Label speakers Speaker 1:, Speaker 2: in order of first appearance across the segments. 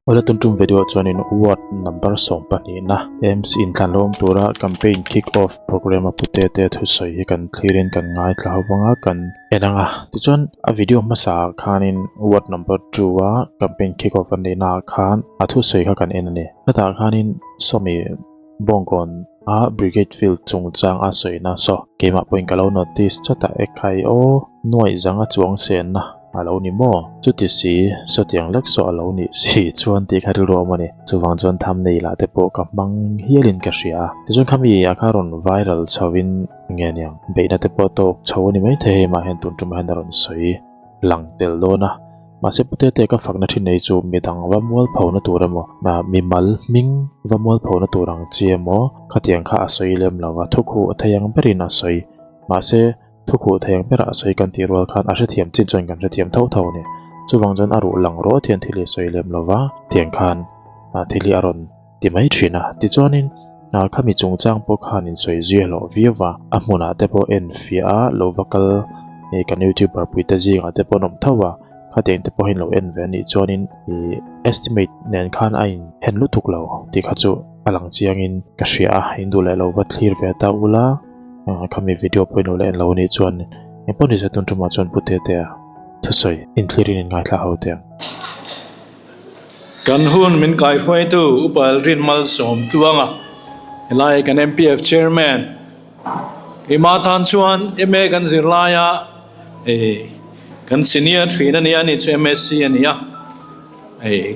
Speaker 1: Awle tun tum video ah chuanin ward number sawmpahnihna AMC inthlan lo awm tura campaign kick off programme a pute te thusawi hi kan thlirin kan ngaithla ho vang a kan en ang a tichuan a video hmasa ah khanin ward number two a campaign kick off an neihna ah khan a thusawi kha kan en a ni hetah khanin sawmi Bawngkawn a brigade field chungchang a sawina saw keimah pawhin ka lo notice chat a ekhai aw nuaih zanga chuang senna a lo ni maw? Chuti si sawtiang lek saw a lo nih si chuan tih kha rilru a awm a ni. Chuvang chuan thumbnail ah te pawh ka hmang hialin ka hria a. Tichuan khami ah kha rawn viral chhovin nge niang beihna te pawh tawk chho a ni maithei hei mah hian tun tumah hian a rawn sawi lang tel dawn a. Mahse putete ka fakna thin nei chu midang va mual phona tur emaw, mimal hming va mual phona tur ang chi emaw khatiang kha a sawi lem lo va, thukhuh thei ang berin a sawi. Mahse thukhuh thei ang berah a sawi kan tih rual khan a hrethiam chin chuan kan hrethiam tho tho a ni. Chuvang chuan a ruh lang rawt hian thil hi a sawi lem lo va, tiang khan thil hi a rawn ti mai thin a. Tichuanin khami chungchang pawh khan insawi zui a hlawh viau va, a hmunah te pawh en fiah a lo va kal kan youtuber puite zingah te pawh an awm tho a, khatiang te pawhin lo en ve a nih chuanin ih estimate nen khan a in hen lutuk lo tih kha chu a lang chiangin ka hria a, in duh leh lo va thlir ve ta ula khami video pawhin lo la en lo a nih chuan engpawh ni se tun tumah chuan Pu Tetea thusawi inthlirin in ngaithla ho teh ang.
Speaker 2: Kan hun min kaihruaitu Upa Elrin Malsawm Tluanga helai kan MPF Chairman Keimah tan chuan MA kan zir laia kan senior thin a nia, ani chu MSc a ni a,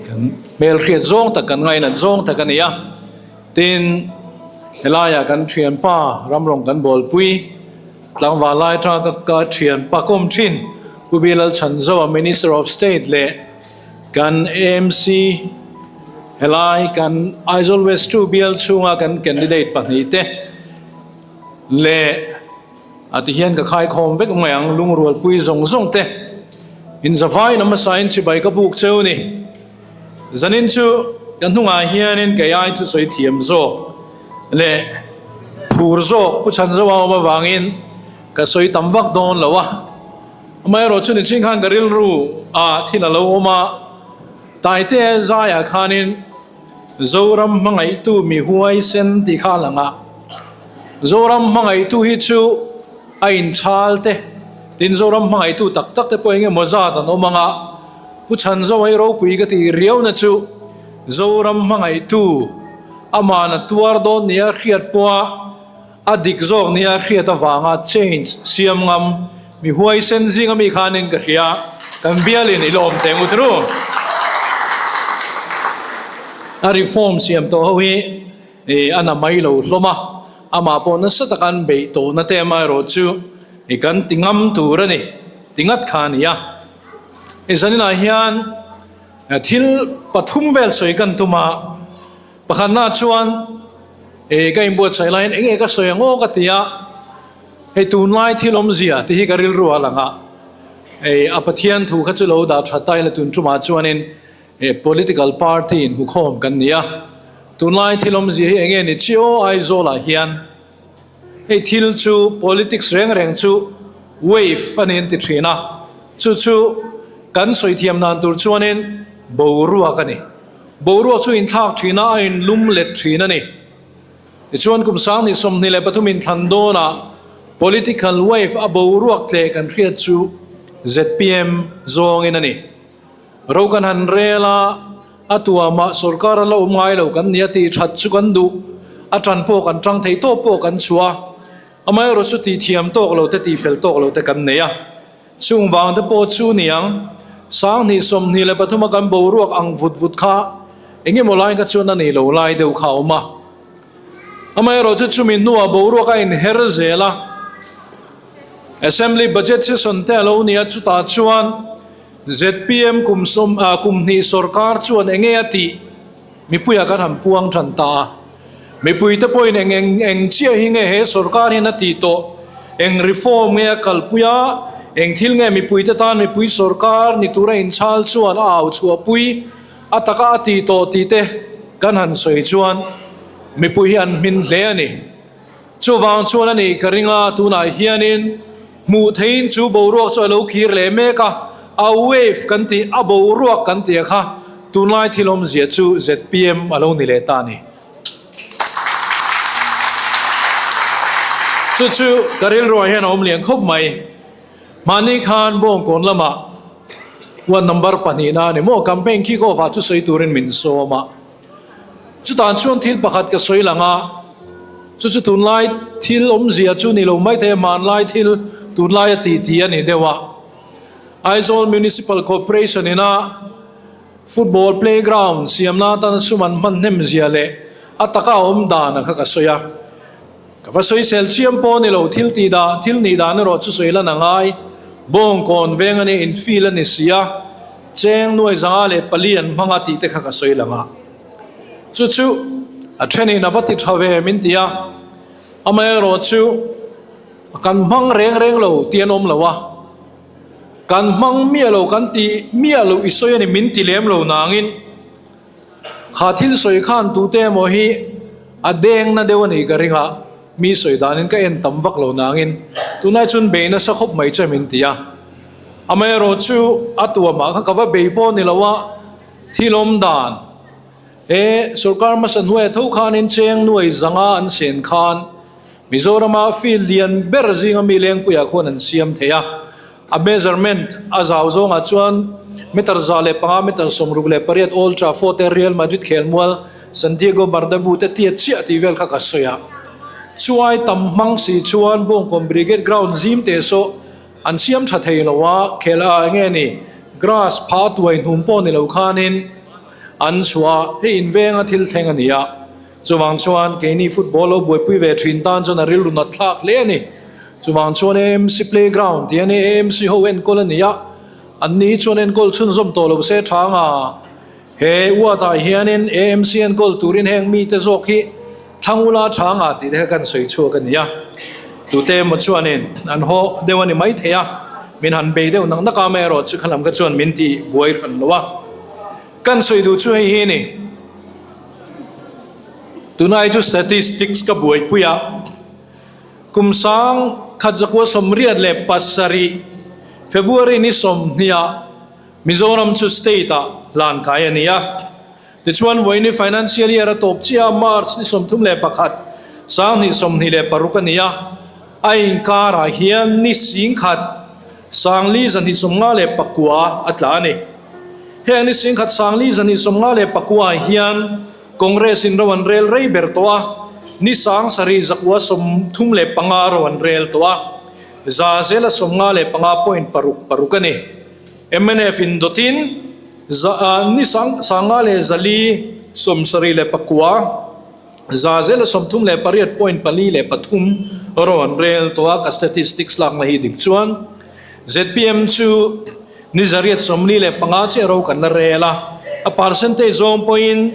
Speaker 2: kan hmelhriat zawng tak kan ngainat zawng tak a ni a. Tin, helaiah kan thianpa ramrawng kan bawlpui tlangval lai atanga ka thianpa kawm thin Pu Bilal Chhanzoa Minister of State leh Kan AMC helai kan Aizawl West 2 bial chhunga kan candidate pahnihte leh a ti hian ka khaikhawm vek mai ang lungrualpui zawng zawng te in zavai lam hmasa in chibai ka buk cheu ni. Zanin chu ka hnungah hianin kei ai thusawi thiam zawk leh phur zawk Pu Chhanzoa awm avangin ka sawi tam vak dawn lo a. Amaherawh chu nichhin khan ka rilru ah thil a lo awm a, Taite zaiah khanin Zoram hmangaihtu mi huaisen tih kha a lang a, Zoram hmangaihtu hi chu a inchhal te, tin Zoram hmangaihtu tak tak te pawh eng emaw zat an awm ang a, Pu Chhanzo hei ropui ka tih riauna chu Zoram hmangaihtu ama'n a tuar dawn nia hriat pawha A dik zawk nia hriat avanga change siam ngam mi huaisen zinga mi khanin ka hria, kan bialin i lawm teh ngut ru. A reform siam tawh ho hi a na mai lo hlawm a, amah pawh nasa taka an beih tawhna te amaherawh chu kan ti ngam tur a ni ti ngat kha a ni a. I zaninah hian thil pathum vel sawi kan tum a. Pakhatna chuan eh ka inbuatsaih laiin eng nge ka sawi ang aw ka ti a, hei tunlai thil awmzia tih hi ka rilru a lang a, eh a Pathian thu kha chu lo dah that ta ila tun tumah chuanin eh political party in hmukhawm kan ni a, tunlai thil awmzia hi eng nge ni chi aw Aizawlah hian hei thil chu politics reng reng chu wave a ni an ti thin a, chu chu kan sawi thiam dan tur chuanin boruak a ni. Boruak chu inthlak thin a, a inlum let thin a ni. Tichuan kum 2023 inthlan dawnah political wave a boruak tleh kan hriat chu zpm zawngin a ni. Ro kan han rel a, a tuamah sorkar a la awm ngai lo kan ni a tih that chu kan duh, a tan pawh kan tang thei tawp pawh kan chhuah a, amaherawh chu tih thiam tawk lo te tih fel tawk lo te kan nei a. Chung vang te pawh chu niang, 2023 a kan boruak ang vut vut kha eng emaw lai kha chuan a nei lo lai deuh kha a awm a. Amaherawh chu chumi hnuah boruak a inher zel a, Assembly Budget Session te a lo ni a, chutah chuan zpm kum sawm kum hnih sorkar chuan eng nge a tih mipuiah kan han puang tan ta a. Mipuite pawhin eng eng eng chiah hi nge he sorkar hian a tih tawh, eng reform nge a kalpui a, eng thil nge mipuite tan mipui sorkar ni tura inchhal chuan a au chhuahpui a taka a tih tawh tih te kan han sawi chuan mipui hi an hmin hle a ni. Chuvang chuan a nih ka ring a, tunah hianin hmuh theihin chu boruak chu a lo kir leh mek a, a wave kan tih, a boruak kan tih a kha. Tunlai thil awmzia chu zpm a lo ni leh ta a ni. Chu chu ka rilruah hian a awm lian khawp mai. Mahni khan Bawngkawn lamah ward number pahnihna a ni maw campaign kick off ah thusawi turin min sawm a. Chutah chuan thil pakhat ka sawi lang a, chu chu tunlai thil awmzia chu ni lo maithei a, hmanlai thil tunlai a ti ti a ni deuh a. Aizawl Municipal Corporation ina football playground siamna atana sum an hman hnem zia leh a taka a awm dan a kha ka sawi a. Ka va sawisel chiam pawh a ni lo, thil tih dah, thil nih dan erawh chu sawi lan a ngai. Bawngkawn veng a nia, infield a ni si a, cheng nuai 504 an hmang a tih te kha ka sawi lang a. Chu chu a thenin a va ti tha ve min ti a, amaherawhchu kan hmang reng reng lo tih an awm lo a. Kan hmang miah lo kan ti miah loh i sawi a ni min ti lem lo nangin kha thil sawi khan tute emaw hi a deng na deuh a nih ka ring a, mi sawi danin ka en tam vak lo nangin tunlai chuan bei nasa khawp mai che min ti a. Amaherawh chu a tuamah kha ka va bei pawh ni lo a, thil awm dan e sorkar hmasa hnuaia tho khanin cheng nuai zanga an sen khan Mizorama field lian ber zinga mi Lengpuiah khuan an siam thei a, a measurement a zau zawngah chuan meter 105, meter 68 Old Trafford te, Real Madrid khelmual, Santiago Bernabeu te tiat chiah tih vel kha ka sawi a. Chuai tam hmang si chuan Bawngkawn Brigade Ground zim teh saw an siam tha thei lo a, khel a enge ni grass pha tuai hnum pawh ni lo khanin an chhuah a, hei invenga thil thleng a ni a. Chuvang chuan keini football lo buaipui ve thin tan chuan a rilru nat thlak hle a ni. Chuvang chuan AMC playground tih a ni, AMC ho enkawl a ni a, an ni chuan enkawl chhunzawm tawh lo se tha anga. He ward-ah hianin AMC enkawl turin heng mite zawk hi Thlangula tha anga tih te kha kan sawi chhuak a ni a. Tute emaw chuanin an haw deuh a ni maithei a, min han bei deuh nak nak a, amaherawhchu chu khalam kha chuan min ti buai hran lo a. Kan sawi duh chu hei hi a ni. Tunai chu statistics ka buaipui a, kum sang khat zakua 87 February ni 20 ah Mizoram chu state ah hlan kai a ni a. Tichuan vawiini financial year a tawp chiah a, March ni 31, 2026 a ni a, a inkarah hian ni 10,000 259 a tla a ni. Heng ni 10,000 259 ah hian Congress in ro an rel rei ber tawh a, ni 7,935 ro an rel tawh a, za zela 55.66 a ni. Mnf in dawtin za ni 5,474, za zela 38.43 ro an rel tawh a, ka statistics lakna hi dik chuan zpm chu Ni 845 chiah ro kan la rel a, a percentage zawng pawhin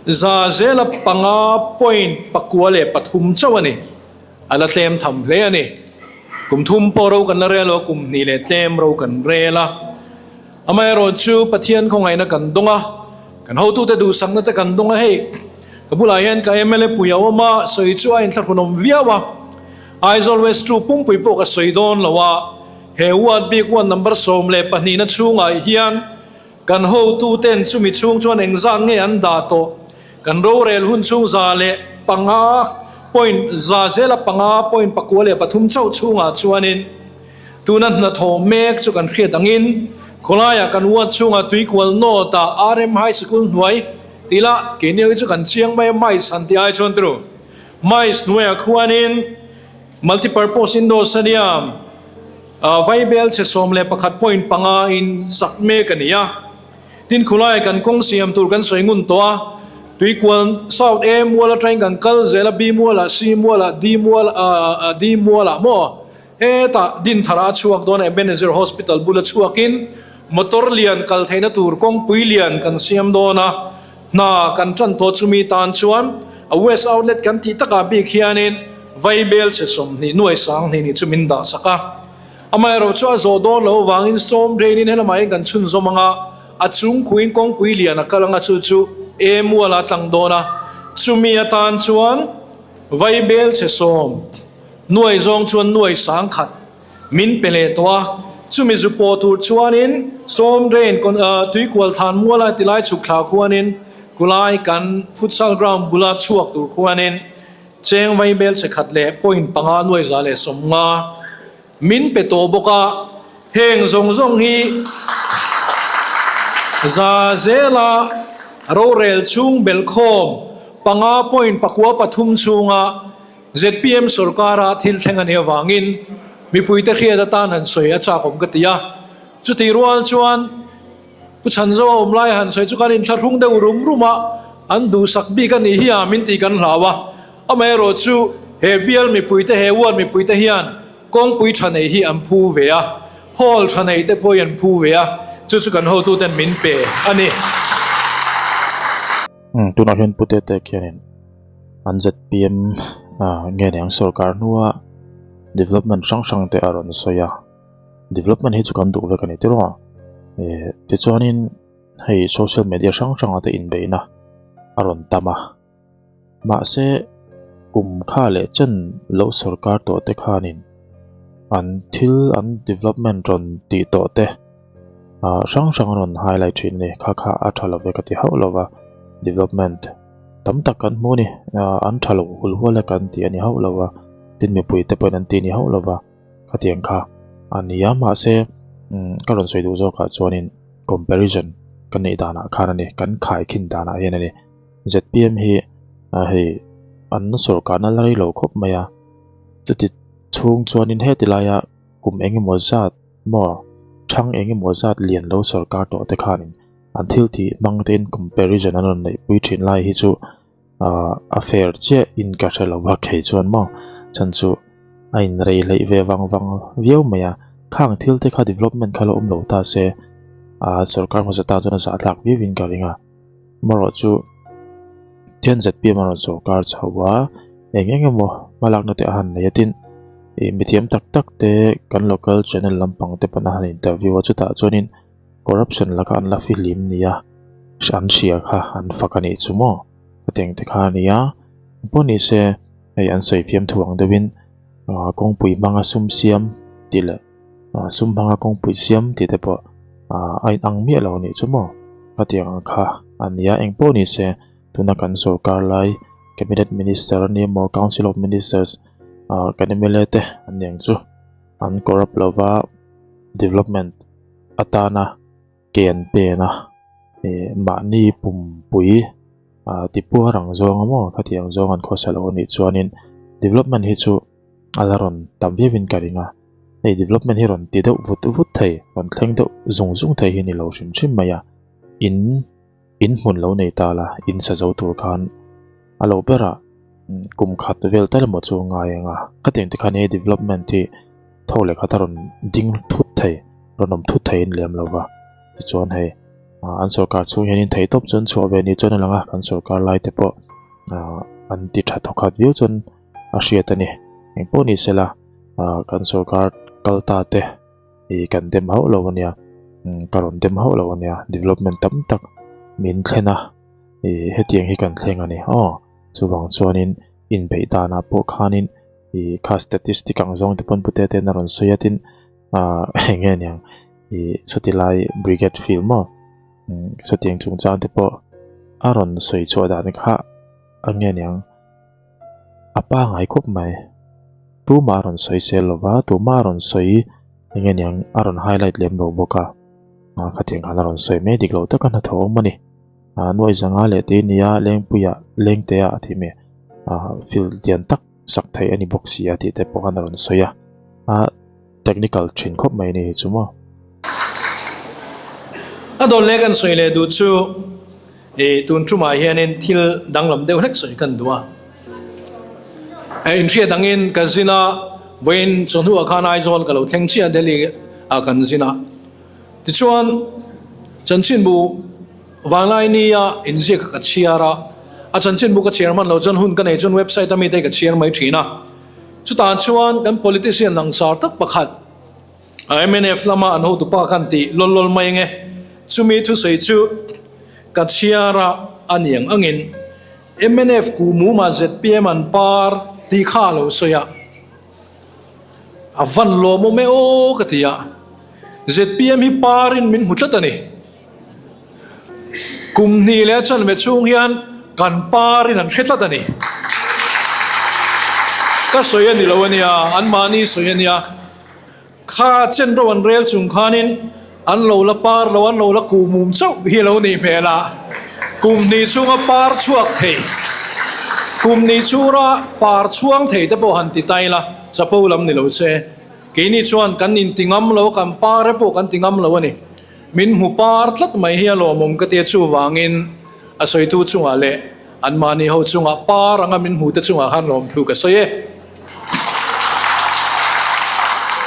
Speaker 2: za zela panga point pakua leh pathum chauh a ni. A la tlem tham hle a ni. Kum thum pawh ro kan la rel lo a, kum hnih leh tlem ro kan rel a. Amaherawhchu Pathian khawngaihna kan dawng a, kan hotute duhsakna te kan dawng a, hei ka bulah hian ka mla pui a awm a, sawi chu a inthlahrunawm viau a, Aizawl West two pumpui pawh ka sawi dawn lo a, He ward bik ward number 12 na chhungah hian kan hotuten chumi chhung chuan engzat nge an dah tawh? Kan rorel hun chhung za leh panga point za zela panga point pakua leh pathum chauh chhungah chuanin tuna hnathawh mek chu kan hriat angin khawlaiah kan ward chhungah tuikual north ah RM High Sikul hnuai tih lah keini ho hi chu kan chiang mai a mice han tih ai chuan turu mice hnuaiah khuanin Multipurpose Indoor Stadium, Vaibel chhe 11.5 in sak mek a ni a. Tin khulai kan kawng siam tur kan sawi ngun tawh a, Tuikual South A mual atangin kan kal zel a, B mualah, C mualah, D mual D mualah maw hetah Dinthar a chhuak dawn a, Ebenezer Hospital bula chhuakin motor lian kal theihna tur kawngpui lian kan siam dawn a, Hna kan tan tawh chumi tan chuan a West Outlet kan tih takah bik hianin Vaibel chhe 20 nuai 20 ni chu min dah sak a. Amaherawh chu a zawh dawn loh avangin storm drain in helamah hian kan chhunzawm ang a, a chung khuin kawngpui lian a kal ang a chu chu E mual a tlang dawn a. Chumi atan chuan Vaibel chhe sawm nuai zawng chuan nuai 10,000 Min pe leh tawh a, Chumi zu pawh tur chuanin Storm Drain Tuikual than muala tilai chhuk thla khuanin kulai kan futsal ground bula chhuak tur khuanin cheng vai bel che khat leh point panga nuai za leh 50 min pe tawh bawk a. Heng zawng zawng hi za zela rorel chhung belhkhawm panga point pakua pathum chhunga ZPM sorkara thil thleng a nih avangin mipuite hriat atan han sawi a chak awm ka ti a. Chutih rual chuan Pu Chhanzoa awm lai han sawi chu kan inthlahrung deuh rum rum a, an duhsak bik a nih hi a min tih kan hlau a. Amaherawh chu he bial mipuite, he ward mipuite hian kawngpui tha neih hi an phu ve a, hall tha neih te pawh hi an phu ve a, chu chu kan hotuten min pe a ni.
Speaker 1: Tunah hian Pu Tete khianin an ZPM nge ni ang sorkar hnua development hrang hrang te a rawn sawi a, development hi chu kan duh vek a ni tiraw a, tichuanin hei social media hrang hrangah te inbeihna a rawn tam a, mahse kum kha leh chen lo sorkar tawh te khanin an thil an development rawn tih tawh te ah hrang hrang a rawn highlight thin a ni, kha kha a tha lo ve ka ti hauh lo va development. Tam tak kan hmu a ni, an tha lo hul hual e kan tih a ni hauh lo va, tin mipui te pawhin an tih a ni hauh lo va, khatiang kha a ni a, mahse ka rawn sawi duh zawkah chuanin comparison kan neih danah khan a ni, kan khaikhin danah hian a ni. ZPM hi hei an sawrkarna la rei lo khawp mai a, chuti chhung chuanin heti laia kum engemaw zat maw thang engemaw zat lian lo sawrkar tawh te khanin An thil tih hmang te in comparison an rawn neih pui thin lai hi chu ahh a fair chiah in ka hre lo a khei chuan maw chhan chu a in rei hleih ve vang vang viau mai a khang thil te kha development kha la awm lo ta se ahh sorkar hmasa tan chuan a zahthlak viau in ka ring a amaherawh chu thian ZPM a rawn sorkar chho a eng eng emaw hmalakna te a han nei a tin ih mithiam tak tak te kan local channel lampang te pawn a han interview a chutah chuanin. Corruption laka an la fihlim nia an hria kha an fak a nih chu maw ka teng te kha a nia pawh ni se hei an sawi fiam thu ang deuhin ah kawngpui hmanga sum siam tih leh ah sum hmanga kawngpui siam tih te pawh ah a inang miah lo a nih chu maw ka tiang ang kha a nia eng pawh ni se tuna kan sorkar lai cabinet minister a nia maw council of ministers ah kan mla te an niang chu an corrupt lova development. atana ke an pen a ih mahni pumpui ah tipuar ang zawng a maw khatiang zawng an khawsa lo anih chuanin development hi chu a la rawn tam viau in ka ring a hei development hi rawn ti deuh vut vut thei rawn thleng deuh zung zung thei hi a ni lo hrim hrim mai a in in hmun lo nei ta la in sa zo tur khan a lo berah kum khat vel tal emaw chu a ngai ang a khatiang te khan he development hi tho leh khat a rawn ding thut thei rawn awm thut thei a ni lem lo va tichuan hei ah an sorkar chhung hianin thei tawp chuan chhuah ve ni chuan a lang a kan sorkar lai te pawh ah an ti tha thawkhat viau chuan a hriat a ni engpawh ni sela ah kan sorkar kal ta te ih kan dem hauh lo a nia ka rawn dem hauh lo a nia development tam tak min thlen a ih hetiang hi kan thleng a ni aw chuvang chuanin inbeih danah pawh khanin ih kha statistic ang zawng te pawn pute ten a rawn sawi a tin ah eng nge niang ih chuti lai brigade field maw chutiang chungchang te pawh a rawn sawi chhuah dan kha eng nge niang a pangai khawp mai tumah a rawn sawi sel lo va tumah a rawn sawi eng nge niang a rawn highlight lem lo bawk a ah khatiang khan a rawn sawi mai dik lo taka hnathawh awm a ni ah nuai zanga leh te nia lengpuia lengtea a tih mai ah field lian tak sak theih a ni bawk si a tih te pawh khan a rawn sawi a ah technical thin khawp mai a ni hi chu maw.
Speaker 2: A dawn leh kan sawi leh duh chu ih tun tumah hianin thil danglam deuh hlek sawi kan duh a. Inhriat angin ka zin a, vawiin chawhnuah khan Aizawl ka lo thleng chiah a Delhi ah kan zin a. Tichuan chanchinbu Vanglaini-a inziak kha ka chhiar a, a chanchinbu ka chhiar hman loh chuan hun ka nei chuan website a mite ka chhiar mai thin a. Chutah chuan kan politician langsar tak pakhat mnf lama an hotupa khan tih lawl lawl mai ange. Chumi thusawi chu ka chhiar a a niang angin mnf kuhmumah zpm an par tih kha a lo sawi a. A van lawmawm e aw ka ti a. Zpm hi parin min hmu tlat a ni. Kum hnih leh a chanve chhung hian kan parin an hre tlat a ni. Ka sawi a ni lo a nia, anmahni sawi a nia. Kha chen ro an rel chung khanin an lo la par lo, an lo la kuhmum chauh hi a lo nih hmel a, kum hnih chhunga par chhuak thei, kum hnih chhura par chhuang thei te pawh han ti tai la, chapo lam ni lo se. Keini chuan kan inti ngam lo, kan par e pawh kan ti ngam lo a ni. Min hmu par tlat mai hi a lawmawm ka tia chuvangin a sawitu chungah leh anmahni ho chungah par anga min hmute chungah khan lawmthu ka sawi e.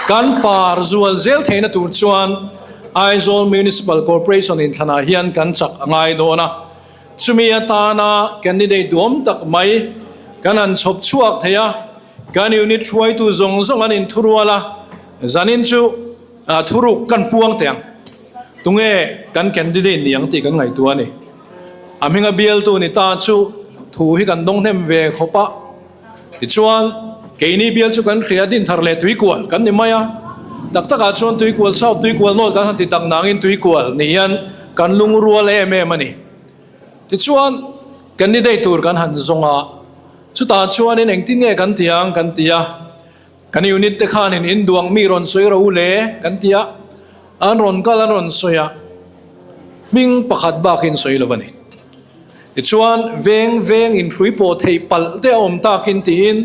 Speaker 2: Kan par zual zel theihna tur chuan Aizawl Municipal Corporation inthlanah hian kan chak a ngai dawn a, chumi atana candidate duhawm tak mai kan han chhawp chhuak thei a, kan unit hruaitu zawng zawng an inthurual a, zanin chu thuruk kan puang teh ang. Tunge kan candidate ni ang tih kan ngaihtuah a ni. A hminga bialtu ni ta chu thu hi kan dawng hnem ve khawp a. Tichuan, keini bial chu kan hria din thar leh tuikual kan ni mai a. Tak takah chuan tuikual South, tuikual North kan han ti tak nangin tuikual ni hian kan lungrual em em a ni. Tichuan, candidate tur kan han zawng a, chutah chuanin engtin nge kan ti ang kan ti a. Kan unit te khanin in duang mi rawn sawi ro u le kan ti a, an rawn kal an rawn sawi a, hming pakhat bakin sawi lo a ni. Tichuan veng veng in hrui pawh theih palh te a awm takin tiin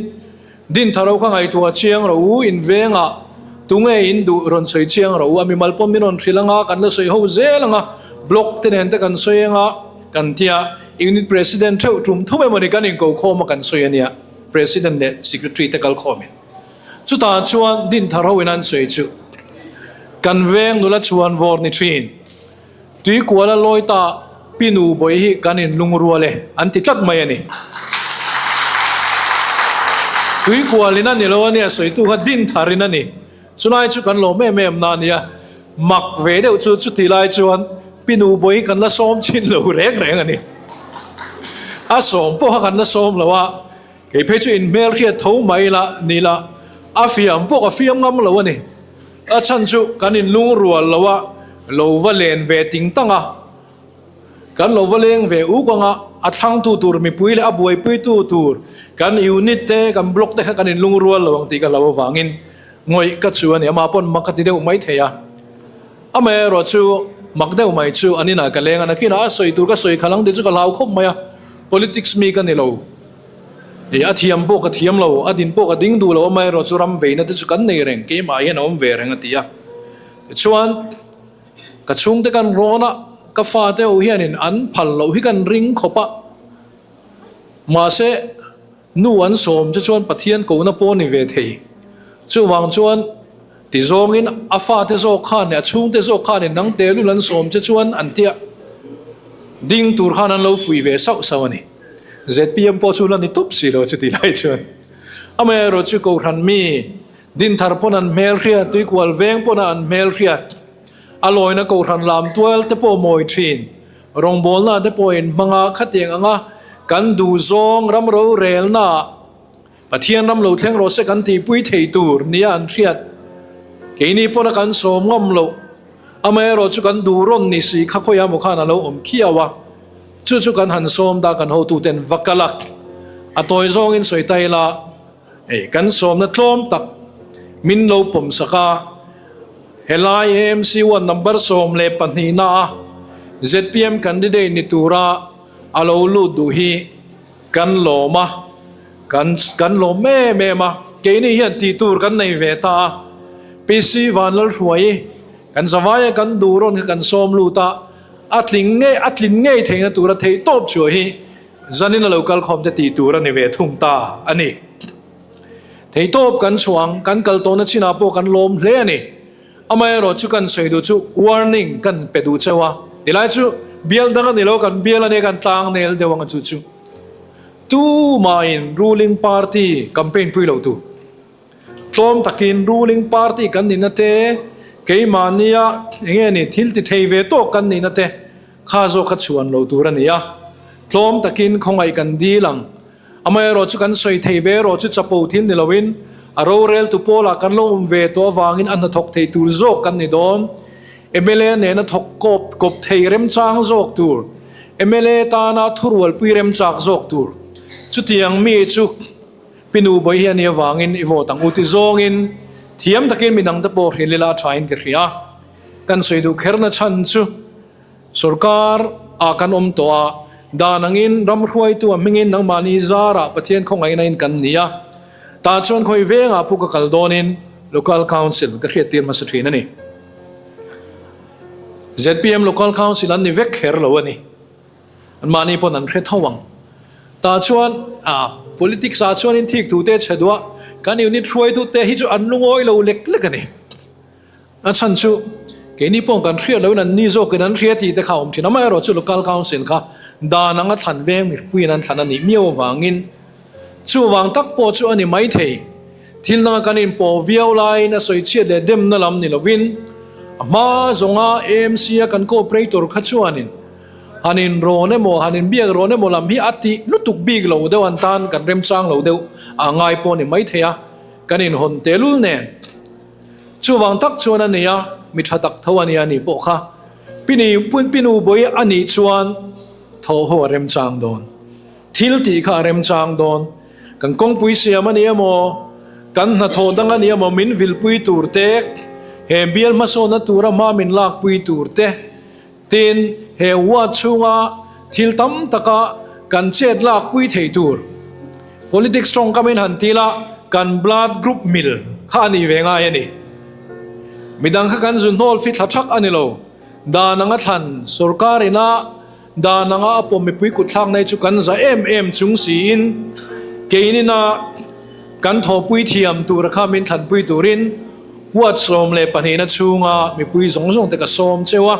Speaker 2: Dintharo ka ngaihtuah chiang ro u, in vengah tunge in duh rawn sawi chiang ro u, a mimal pawh min rawn hrilh anga kan la sawi ho zel anga, block te nen te kan sawi anga kan ti a, unit president theuh tum thum emawni kan inkokhawm a kan sawi a nia. President leh Secretary te kal khawmin chutah chuan Dinthar ho in an sawi chu kan veng nula chhuan vawr ni thin Tuikuala Lawita Pinu Bawi hi kan in lungrual e an ti tlat mai a ni. Tuikual in a ni lo a nia sawitu kha Dinthar in a ni. Chulai chu kan lawm em em na a nia. Mak ve deuh chu chuti lai chuan Pinu Bawi hi kan la sawm chin lo reng reng a ni. A sawm pawh kha kan la sawm lo a, kei phei chu inhmel hriat tho mai la ni la, a fiam pawh ka fiam ngam lo a ni. A chhan chu kan inlungrual lo a, lo va len ve ting tang a. Kan lo va leng ve uk anga a thlangtu tur mipui leh a buaipuitu tur kan unit te kan block te kha kan inlungrual lo ang tih ka hlau avangin ngawih ka chu a ni. Amah pawn mak a ti deuh mai thei a. Amaherawh chu mak deuh mai chu an inah ka leng a, nakinah a sawi tur ka sawi khalh ang tih chu ka hlau khawp mai a. Politics mi ka ni lo. Ih a thiam pawh ka thiam lo, a din pawh ka ding duh lo, amaherawh chu ram veina te chu kan nei reng, keimah hian a awm ve reng a ti a. Tichuan. Ka chhungte kan rawn a, ka fate ho hianin an phal loh hi kan ring khawp a. Mahse, nu an sawm che chuan Pathian kohna pawh ni ve thei. Chuvang chuan ti zawngin a fate zawk khan leh a chhungte zawk khanin nang tehlul an sawm che chuan an tia ding tur khan an lo fuih ve sauh sauh a ni. Zpm pawh chu la ni tawp si lo chuti lai chuan. Amaherawhchu chu Kohhran mi Dinthar pawn an hmelhriat, Tuikual veng pawn a an hmelhriat, a lawina Kohhran lam tual te pawh mawi thin, rawngbawlna te pawh in hmang a, khatiang anga kan duhzawng ram rorelna ah Pathian ram lo thleng rawh se kan tihpui thei tur nia an hriat. Keini pawn a kan sawm ngam loh, amaherawh chu kan duh rawn ni si kha khawiah maw khan a lo awm khiau a, chu chu kan han sawm ta kan hotuten va kal a, a tawi zawngin sawi ta ila. Hei kan sawmna tlawm tak min lo pawm sak a, helai AMC one number 12 na a zpm candidate ni tura a lo lut duh hi kan lawm a, kan kan lawm em em a, keini hian tih tur kan nei ve ta a, PC Vanlalhruai kan zavaia kan duh rawn kha kan sawm lut a, a tling ngei a tlin ngei theihna tura theihtawp chhuah hi Zanin a lo kal khawm te tih tur a ni ve thung ta a ni. Theihtawp kan chhuang, kan kal tawhna chinah pawh kan lawm hle a ni. Amaherawh chu kan sawi duh chu warning kan pe duh cheu a, tilai chu bial dang a ni lo, kan bial a nia kan tlang nel deuh ang a chu chu. Tumahin ruling party campaign pui lo tu. Tlawm takin ruling party kan nihna te, keimahnia enge ni thil ti thei ve tawk kan nihna te kha zawk kha chhuan lo tur a ni a. Tlawm takin khawngaih kan dil ang. Amaherawh chu kan sawi thei ve erawh chu chapo thil ni loin a roreltu pawlah kan lo awm ve tawh avangin a hnathawk thei tur zawk kan ni dawn. Mla nena thawk kawp kawp thei remchang zawk tur, mla tana thurualpui remchak zawk tur. Chutiang mi chu Pinu Bawi hi a nih avangin i vote ang u ti zawngin thiam takin midangte pawh hrilh ila a thain ka hria. Kan sawi duh kherna chhan chu Sorkar ah kan awm tawh a, dan angin ram hruaitu a hmingin nangmahni zarah Pathian khawngaihna in kan ni a, tah chuan khawi vengah pawh ka kal dawnin Local Council ka hriattir hmasa thin a ni. Zpm Local Council an ni vek kher lo a ni. Anmahni pawn an hre tho ang. Tah chuan ah politics ah chuanin thik tute chhe duah kan unit hruaitute hi chu an lungawi lo lek lek a ni. A chhan chu keini pawh kan hriat loin an ni zawkin an hria tih te kha a awm thin. Amaherawh chu Local Council kha dan anga thlan veng mipuiin an thlan a nih miau avangin chuvang tak pawh chu a ni maithei. Thil danga kan inpawh viau laiin a sawi chhiat leh demna lam ni lovin a hma zawnga AMC a kan cooperator kha chuanin han inrawn emaw han inbiak rawn emaw lam hi a tih lutuk bik lo deuh an tan kan remchang lo deuh a ngai pawh a ni maithei a, kan inhawn tehlul nen. Chuvang tak chuan a nei a, mi tha tak tho a nia ni pawh kha. Pini Pinu Bawi a nih chuan thaw ho a remchang dawn. Thil tih kha a remchang dawn. Kan kawngpui siam a ni emaw, kan hnathawh dang a ni emaw min vilpui tur te, he bial hmasawnna tura hma min lakpui tur te, tin he ward chhunga thil tam taka kan chet lakpui thei tur. Politics tawngkamin han ti la, kan blood group mil kha a nih ve ngai a ni. Midang kha kan zu hnawl fi thla thak a ni lo. Dan anga thlan sorkar ina dan anga a pawm mipui kut thlak nei chu kan za em em chung siin keinina kan thawhpui thiam tura kha min thlanpui turin huat 12na chhunga mipui zawng zawng te ka sawm cheu a.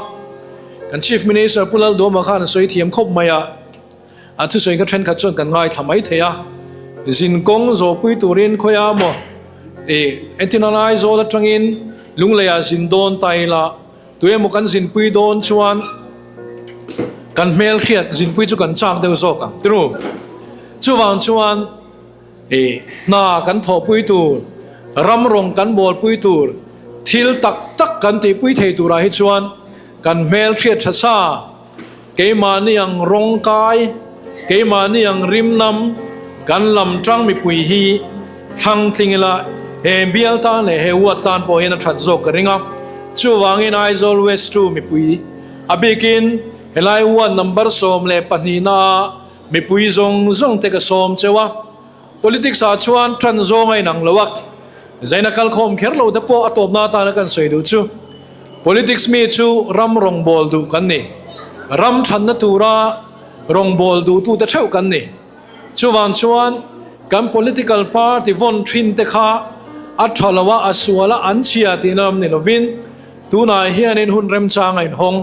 Speaker 2: Kan Chief Minister Pu Lalduama khan a sawi thiam khawp mai a. A thusawi kha thenkhat chuan kan ngaithla mai thei a, zin kawng zawhpui turin khawiah maw ih entin an Aizawl atangin Lungleiah zin dawn ta ila, tuemaw kan zinpui dawn chuan kan hmelhriat zinpui chu kan chak deuh zawk ang tru. Chuvang chuan ih hna kan thawhpui tur, ram rawng kan bawlpui tur, thil tak tak kan tihpui thei turah hi chuan kan hmelhriat tha sa. Keimahni ang rawng kai, keimahni ang rim nam, kan lam tang mipui hi thlang tling ila, he bial tan leh he ward tan pawh hian a that zawk ka ring a. Chuvangin Aizawl West chu mipui, a bikin helai ward number 12 na ah mipui zawng zawng te ka sawm cheu a. Politics ah chuan tan zawng a inang lo a, zaina kalkhawm kher lo te pawh a tawpna atana kan sawi duh chu Politics mi chu ram rawngbâwl duh kan ni. Ram ṭhanna tura rawngbâwl duhtute ṭheuh kan ni. Chuvang chuan kan political party vawn ṭhin te kha a ṭha lo a, a sual a, an chhia tihna lam ni lovin tunah hianin hun remchang a inhawng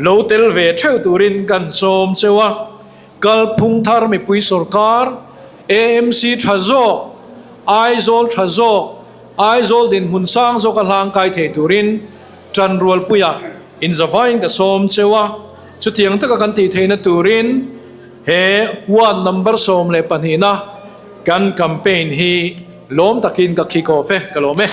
Speaker 2: lo tel ve ṭheuh turin kan sawm cheu a. Kalphung thar mipui sorkar, AMC ṭha zawk, Aizawl ṭha zawk, Aizawl dinhmun sang zawka hlangkai thei turin ṭanrualpuiah inzavain ka sawm cheu a, chutiang taka kan tih theihna turin he ward number 12na kan campaign hi lawm takin ka kick off e, ka lawm e.